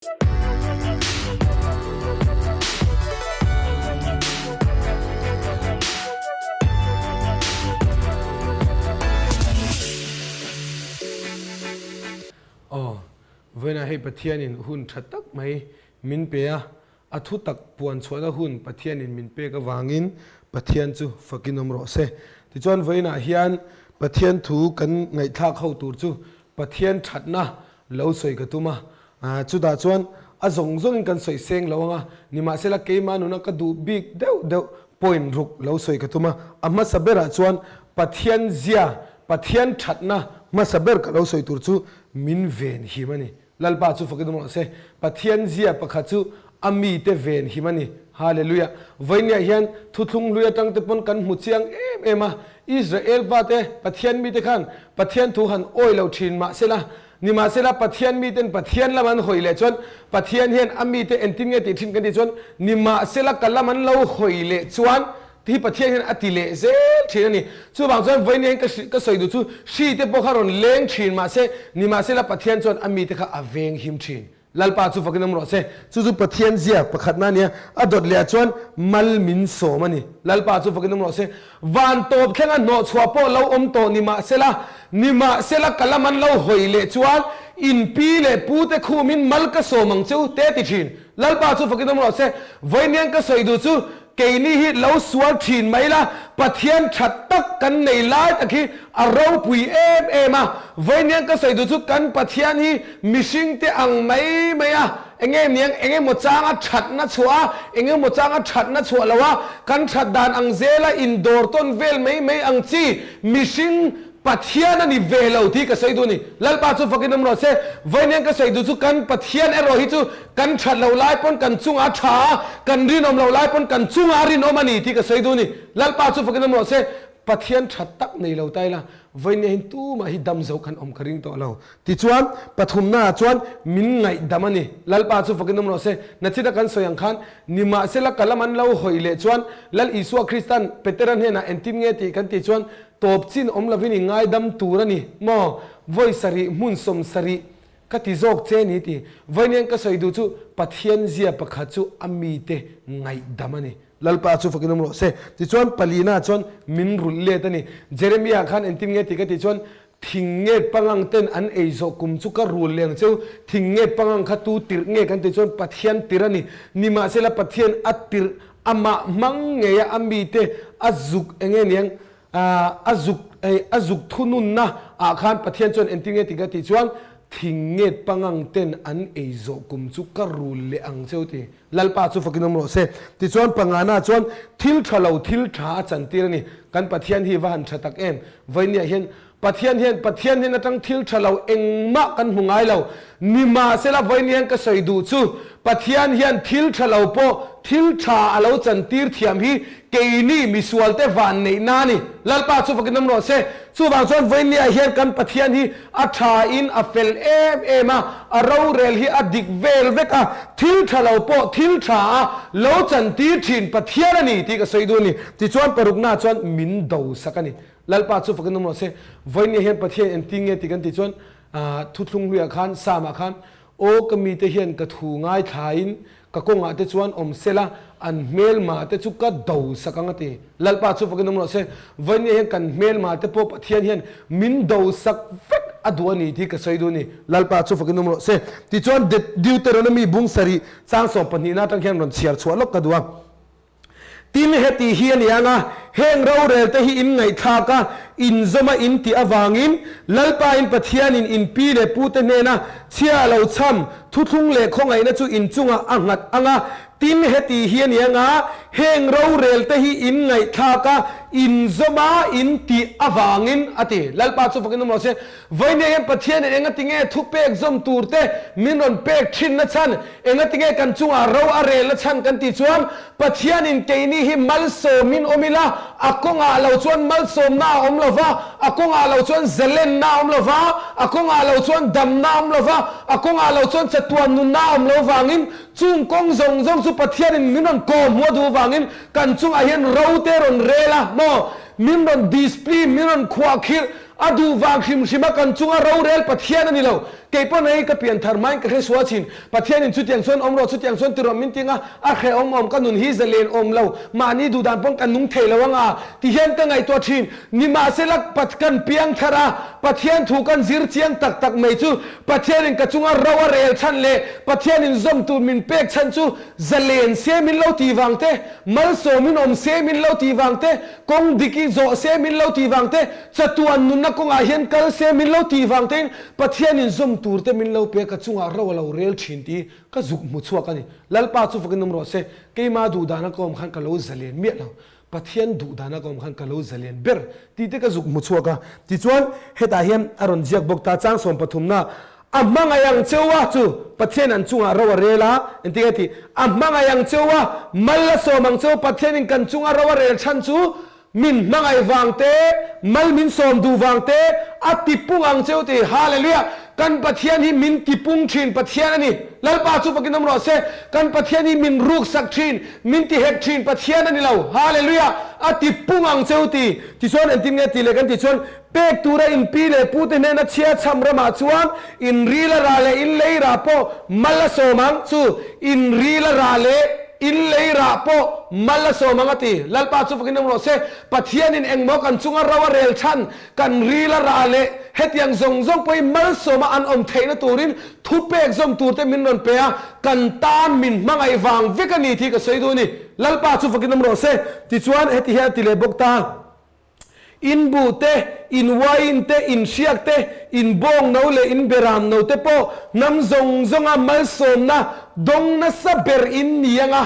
Aw, vawiinah hei Pathianin hun tha tak mai min pe a, a thu tak puan chhuahna hun Pathianin min pek avangin Pathian chu fakin awm rawh se. Tichuan vawiinah hian Pathian thu kan ngaihthlak ho tur chu Pathian thatna lo sawi ka tum a, chutah chuan a zawng zawngin kan sawi seng lo ang a, nimahsela keimah nuna ka duh bik deuh deuh point ruk lo sawi ka tum a, a hmasa berah chuan Pathian zia, Pathian thatna hmasa ber ka lo sawi tur chu min ven him a ni. Lalpa chu fakin awm rawh se. Pathian zia pakhat chu a mite ven him a ni. Hallelujah! Vawinia hian thuthlung hlui atang te pawn kan hmu chiang em em a, Israel fate, Pathian mite khan Pathian thu han awi lo thin mahsela, nimahsela Pathian miten Pathian lam an hawi leh chuan Pathian hian a mite entin nge tih thin kan tih chuan nimahsela ka lam an lo hawi leh chuan ti hi Pathian hian a ti leh zel thin a ni. Chuvang chuan vawinia hian ka ka sawi duh chu hri te pawh kha rawn leng thin mahse nimahsela Pathian chuan a mite kha a veng him thin. Lalpa chu fakin awm rawh se. Chu chu Pathian zia pakhatna a nia, a dawt leh ah chuan mal min sawm a ni. Lalpa chu fakin awm rawh se. Van tawp thlenga hnawhchhuah pawh lo awm tawh ni mahsela, nimahsela ka lam an lo hawi leh chuan in pi leh pu te khumin mal ka sawm ang cheu te ti thin. Lalpa chu fakin awm rawh se. Vawiinian ka sawi duh chu Keini hi lo sual thin mai la, Pathian tha tak kan nei lai tak hi a ropui em em a. Vawiiniang ka sawi duh chu kan Pathian hi mihring te ang mai mai a, enge niang eng emaw changa thatna chhuah a, eng emaw changa thatna chhuah lo a, kan that dan ang zela indawr tawn vel mai mai ang chi mihring Pathian a ni ve lo tih ka sawi duh a ni. Lalpa chu fakin awm rawh se. Vawiiniang ka sawi duh chu kan Pathian erawh hi chu kan that lo lai pawn kan chungah a tha a, kan rinawm lo lai pawn kan chungah a rinawm a ni tih ka sawi duh a ni. Lalpa chu fakin awm rawh se. Pathian tha tak nei lo ta ila, vawiiniang hi tumah hi dam zo kan awm ka ring tawh lo. Tichuan, pathumnaah chuan min ngaihdam a ni. Lalpa chu fakin awm rawh se. Nachina kan sawi ang khan, nimahsela ka lam an lo hawi leh chuan Lal Isua Kristan Petera hnenah entin nge tih kan tih chuan Tawp chin awm lovin i ngaidam tur a ni maw? Vawi sarih hmun 70 ka ti zawk che ni ti. Vawiin ka sawi duh chu Pathian zia pakhat chu a mite ngaihdam a ni. Lalpa chu fakin awm rawh se. Tichuan palina chuan min rulh let a ni. Jeremia khan entin nge ti ka tih chuan thing nge pangang ten an ei zawh kum chu ka rul leng cheu. Thing nge pangang kha tu tirh nge kan tih chuan Pathian tirh a ni. Nimahsela Pathian a tirh amah hmang ngeia a mite a zuk enge niang A zuk hei a zuk thununna ah khan Pathian chuan entir nge ti ka tih chuan thing nget pangang ten an ei zawh kum chu ka rul leh ang cheu ti. Lalpa chu fakin awm rawh se. Tichuan pangana chuan thil tha lo thil tha a chantir a ni. Kan Pathian hi va han tha tak em. Vawinia hian Pathian hian Pathian hnen atang thil tha lo engmah kan hmu ngai lo. Nimahsela vawiin hian ka sawi duh chu Pathian hian thil tha lo pawh thil tha a lo chantir thiam hi keini misualte van neih na a ni. Lalpa chu fakin awm rawh se. Chuvang chuan vawiin hian kan Pathian hi a tha in a fel em em a, a rorel hi a dik vel vek a, thil tha lo pawh thil tha a lo chantir thin Pathian a ni tih ka sawi duh a ni. Tichuan parukna chuan min do sak a ni. Lalpa chu fakin awm rawh se. Vawinia hian Pathian engtin nge ti kan tih chuan thuthlung hluiah khan Psalm-ah khan Aw ka mite hian ka thu ngaithlain ka kawngah te chuan awm sela an hmelma te chu ka do sak ang a ti. Lalpa chu fakin awm rawh se. Vawinia hian kan hmelma te pawh Pathian hian min do sak vek a duh a ni tih ka sawi duh a ni. Lalpa chu fakin awm rawh se. Tichuan Deuteronomy bung sarih chang 12na atang hian rawn chhiar chhuah lawk ka duh a. Tin, heti hi a ni ang a, heng rorel te hi in ngaihthlak a, in zawm a in tih avangin, Lalpa in Pathianin in pi leh pu te hnena chhia lo chham, thuthlung leh khawngaihna chu in chungah a nghat ang a. Tin, heti hi a ni ang a, heng rorel te hi in ngaihthlak a, in zawm a in tih avangin, a ti. Lalpa chu fakin awm rawh se. Vawinia hian Pathianin engatinge thupek zawm tur te min rawn pek thinna chhan, engatinge kan chungah ro a relna chhan kan tih chuan Pathianin keini hi malsawmin awm ila, a kawngah lo chuan malsawmna a awm lo va, a kawngah lo chuan zalenna a awm lo va, a kawngah lo chuan damna a awm lo va, a kawngah lo chuan chatuan nunna a awm lo vangin chung kawng zawng zawng chu Pathianin min rawn kawm hmuh a duh vangin kan chungah hian ro te rawn rel a maw? Min rawn discipline, min rawn khuahkhirh, A duh vang hrim hrim a kan chunga rorel Pathian a ni lo. Kei pawn hei ka pian thar hmain ka hre sual thin. Pathianin chutiang chuan awm rawh, chutiang chuan ti rawh min ti anga a hrehawm awm ka nun hi zalen awm lo, mahni duhdan pawn ka nung thei lo anga ti hian ka ngaihtuah thin. Nimahsela kan piang thar a, Pathian thu kan zir chiang tak tak mai chu Pathianin ka chunga ro a rel chhan leh Pathianin zawm tur min pek chhan chu zalen se min lo tih vang te, malsawmin awm se min lo tih vang te, kawng dik i zawh se min lo tih vang te, chatuan nunna kawngah hian kal se min lo tih vang tein Pathianin zawm tur te min lo pe ka chungah ro a lo rel thin tih ka zuk hmu chhuak a ni. Lalpa chu fakin awm rawh se, keimah duhdana ka awm khan ka lo zalen miah lo. Pathian duh dana ka awm khan ka lo zalen ber tih te ka zuk hmu chhuak a. Tichuan, hetah hian a rawn ziak bawk ta, chang sawm pathumna, A hmangaih ang cheu a, chu Pathian an chungah ro a rel a, engtin nge tih? A hmangaih ang cheu a, mal a sawm ang cheu, Pathianin kan chunga ro a rel chhan chu min hmangaih vang te, mal min sawm duh vang te, a tipung ang cheu tih. Hallelujah! Kan Pathian hi min tipung thin Pathian a ni. Lalpa chu fakin awm rawh se. Kan Pathian hi min ruksak thin. Min ti hek thin Pathian a ni lo. Hallelujah! A ti pung ang che u ti. Tichuan engtin nge ti leh kan tih chuan, pek tura in pi leh pu te hnena chhia chham ramah chuan in ril a rah leh in lei rah pawh mal a sawm ang. Chu in ril a rah leh in lei rah pawh mal a sawm ang a ti. Lalpa chu fakin awm rawh se. Pathianin engmaw kan chunga ro a rel chhan Kan ril a rah leh hetiang zawng zawng pawhin malsawma an awm theihna turin thupek zawm turte min rawn pe a, kan tan min hmangaih vang vek a ni tih ka sawi duh a ni. Lalpa chu fakin awm rawh se. Tichuan, heti hian a ti leh bawk ta, In buh te, in uaiin te, in hriak te, in bawng no leh in beram no te pawh hnam zawng zawnga malsawmna dawng nasa ber in ni ang a.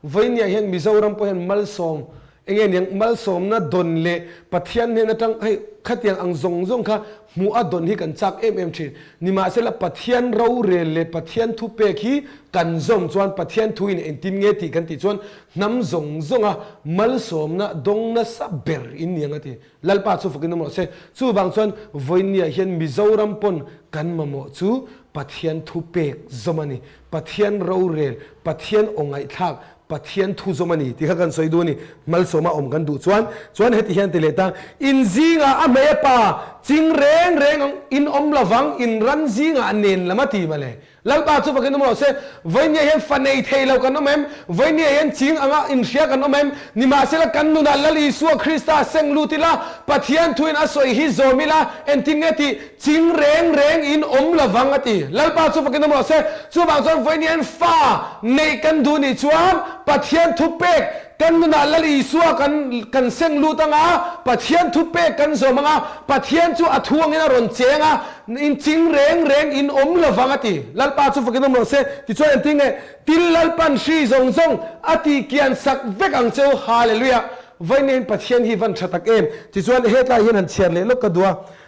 Vawinia hian Mizoram pawh hian malsawm Enge niang malsawmna dawn leh Pathian hnen atang hei khatiang ang zawng zawng kha hmuh a dawn hi kan chak em em thin. Nimahsela Pathian rorel leh Pathian thupek hi kan zawm chuan Pathian thu in engtin nge tih kan tih chuan hnam zawng zawnga malsawmna dawng nasa ber in niang a ti. Lalpa chu fakin awm rawh se. Chuvang chuan vawinia hian Mizoram pawn kan mamawh chu Pathian thupek zawm a ni. Pathian rorel, Pathian aw ngaihthlak, Pathian thu zawm a ni tih kha kan sawi duh a ni. Malsawma awm kan duh chuan, chuan heti hian ti leh ta, In zingah a hmei a pa ching reng reng ang, in awm lovang, in ran zingah a nen lam a ti mawle. Lalpa chu fakin awm rawh se, Vawinia hian fa nei thei lo kan awm em? Vawinia hian ching anga inhria kan awm em? Nimahsela kan nunah Lal Isua Krista seng lut ila, Pathian thuin a sawi hi zawm ila, engtin nge tih? Ching reng reng in awm lovang a ti. Lalpa chu fakin awm rawh se. Chuvang chuan vawiin fa neih kan duh nih chuan Pathian thupek kan nunah Lal Isua kan kan seng lut anga, Pathian thupek kan zawm anga, Pathian chu a thu angin a rawn cheng a, in ching reng reng in awm lovang a ti. Lalpa chu fakin awm rawh se. Tichuan engtin nge Til Lalpan hri zawng zawng a tih kian sak vek ang cheu. Hallelujah! Vawiin hian Pathian hi van tha tak em? Tichuan hetlai hian han chhiar leh lawk ka duh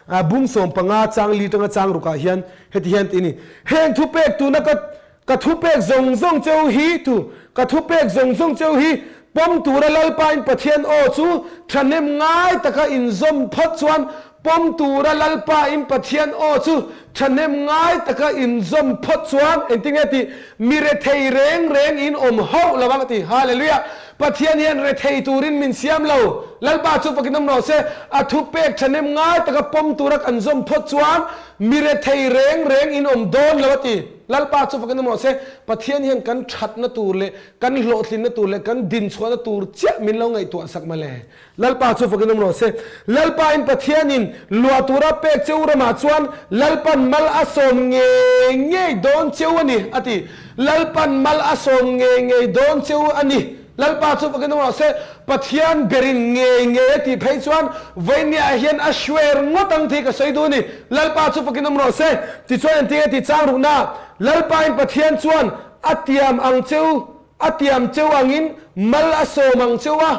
a. Bung 15 chang li tanga chang rukah hian heti hian ti a ni, Heng thupek tuna ka ka thupek zawng zawng cheu hi tu ka thupek zawng zawng cheu hi pawm tura Lalpain Pathian aw chu thahnem ngai taka inzawm phawt chuan pawm tura Lalpain Pathian aw chu thahnem ngai taka inzawm phawt chuan engtin nge tih mi rethei reng reng in awm hauh lo ang a ti. Hallelujah! Pathian hian rethei turin min siam lo. Lalpa chu fakin awm rawh se. A thupek thahnem ngai taka pawm tura kan zawm phawt chuan mi rethei reng reng in awm dawn lo a ti. Lalpa chu fakin awm rawh se. Pathian hian kan thatna tur leh kan hlawhtlinna tur leh kan dinchhuahna tur chiah min lo ngaihtuah sak mawle. Lalpa chu fakin awm rawh se. Lalpa in Pathianin luah tura pek cheu ramah chuan Lalpan mal a sawm ngei ngei dawn cheu a ni, a ti. Lalpan mal a sawm ngei ngei dawn cheu a ni. Lalpa chu fakin awm rawh se. Pathian berin ngei ngei a tih phei chuan vawinia hian a swear ngawt ang tih ka sawi duh a ni. Lalpa chu fakin awm rawh se. Tichuan engtin nge tih chang rukna? Lalpa in Pathian chuan a tiam ang cheu, a tiam cheu angin mal a sawm ang cheu a.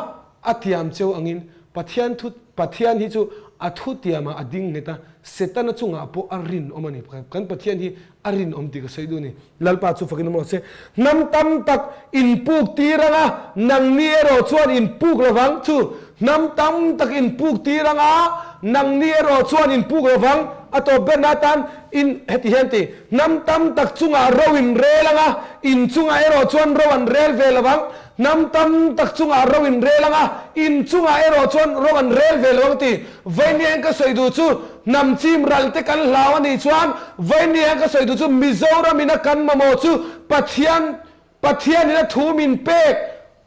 A tiam cheu angin Pathian thu Pathian hi chu a thu tiamah a ding nghet a, Setana chungah pawh a rinawm a ni. Kan Pathian hi a rinawm tih ka sawi duh a ni. Lalpa chu fakin awm rawh se. Hnam tam tak inpuk tir anga nangni erawh chuan inpuk lovang chu. Hnam tam tak inpuk tir anga nangni erawh chuan inpuk lovang. A tawp berna atan in heti hian ti, Hnam tam tak chungah ro in rel ang a, in chungah erawh chuan ro an rel ve lo ang. Hnam tam tak chungah ro in rel ang a, in chungah erawh chuan ro an rel ve lo ang ti. Vawinia ka sawi duh chu hnam chim ral te kan hlau a nih chuan vawinia ka sawi duh chu Mizoram ina kan mamawh chu Pathian Pathian ina thu min pek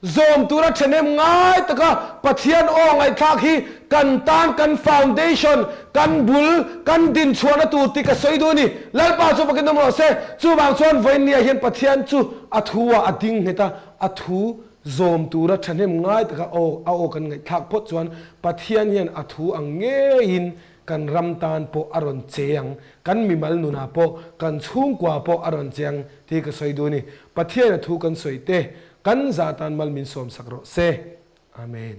zawm tura ṭhahnem ngai taka Pathian aw ngaihthlak hi kan tan kan foundation, kan bul, kan dinchhuahna tur tih ka sawi duh a ni. Lalpa chu vakin awm rawh se. Chuvang chuan vawinia hian Pathian chu a thu ah a ding nghet a, a thu zawm tura ṭhahnem ngai taka aw a aw kan ngaihthlak phawt chuan Pathian hian a thu ang ngeiin kan ram tan pawh a rawn che ang, kan mimal nunah pawh, kan chhungkua pawh a rawn che ang tih ka sawi duh a ni. Pathian a thu kan sawi te, kan zah tan mal min sawmsak rawh se. Amen.